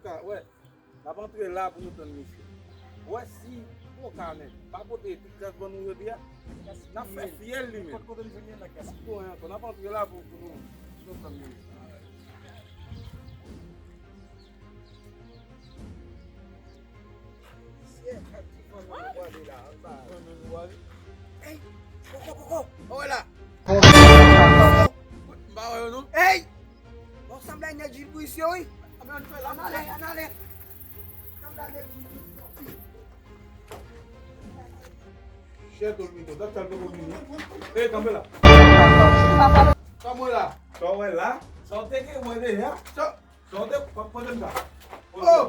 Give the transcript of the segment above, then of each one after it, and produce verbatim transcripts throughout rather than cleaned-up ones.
Ka, wè, n ap antre la pou nou tann misye. Wè si, bon, ka nèg, pa pote ti kras ban nou jodi a, n ap fè fyèl li menm. Kot kote misye gen nan kras? Bon, ankò, n ap antre la pou, pou nou, pou nou tann misye. Misye, ki fanm nan pwale la, anba. Fanm nan pwale. Ey, koko, koko, ou wè la? M pa wè yo non. Ey! Bon, sanble nèg Jil Bris yo, wi. Ann ale, ann ale. Sanble nèg Jil Bris yo. Chè Tolmito, dat sa l poko vini. Ey, kanpe la. Sa m wè la? Sa w wè la? Sa w te gen wè deja? Sa, sa w te, pa, pa, pa, pa, oh!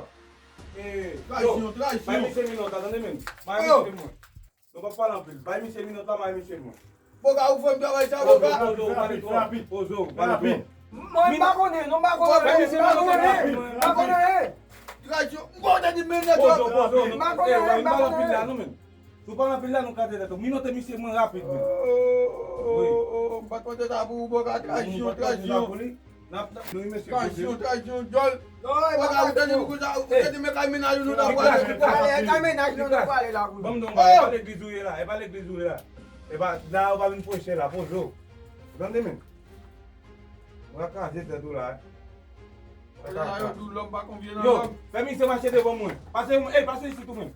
Ey, yo, bay misye minòt la, tande men. Bay misye mwen. Nou p ap pale anpil. Bay misye minòt la, bay misye mwen. Boga, ou fè m travay sa, Boga. Pozo, ou pale twò. Pozo, ou pale twò. Mwen, m pa konnen, non, m pa konnen. Bay misye minòt la, rapid. M pa konnen. Traksyon, m pa konnen di men nèg yo. Pozo, pozo, nou, eh, bay m pale anpil la, non, men. Si w pale anpil la, nou kraze tèt ou. Minote misye mwen rapid, men. Oh, oh, oh, oh, m pa t panse sa pou ou, Boga, traksyon, traksyon. N ap, n ap, nou, mesye, traksyon, traksyon, djòl. Wè, ou tande m konsa, ou tande men kay mennaj nou nan pwale. Kay mennaj nou nan pwale la, kou. Ban m di w bagay, e pa legliz ou ye la, e pa legliz ou ye la. E pa, la, ou pa vin preche la, poze w. Ou tande, men? Ou ka kraze tèt ou la. Yo di lòm pa konfye nan lòm. Yo, fè misye mache devan mwen. Pase, ey, pase isit ou menm.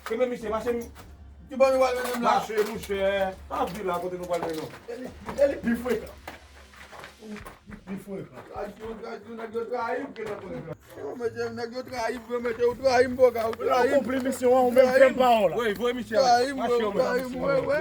Kenbe misye, mache m. Ki bò nou pral mennen m la? Mache, monchè. Pa ap di la kote nou pral mennen w. E li, e li pi frekan. Li pi frekan. Traksyon, traksyon, nèg yo trayi m, ke nan konnen la. Yo, mesye, nèg yo trayi m, yo mete yo trayi m, Boga, yo trayi m. Ou konpli misyon an, ou menm fè m pawòl la. Wi, voye misye la. Trayi m, yo trayi m, wi, wi.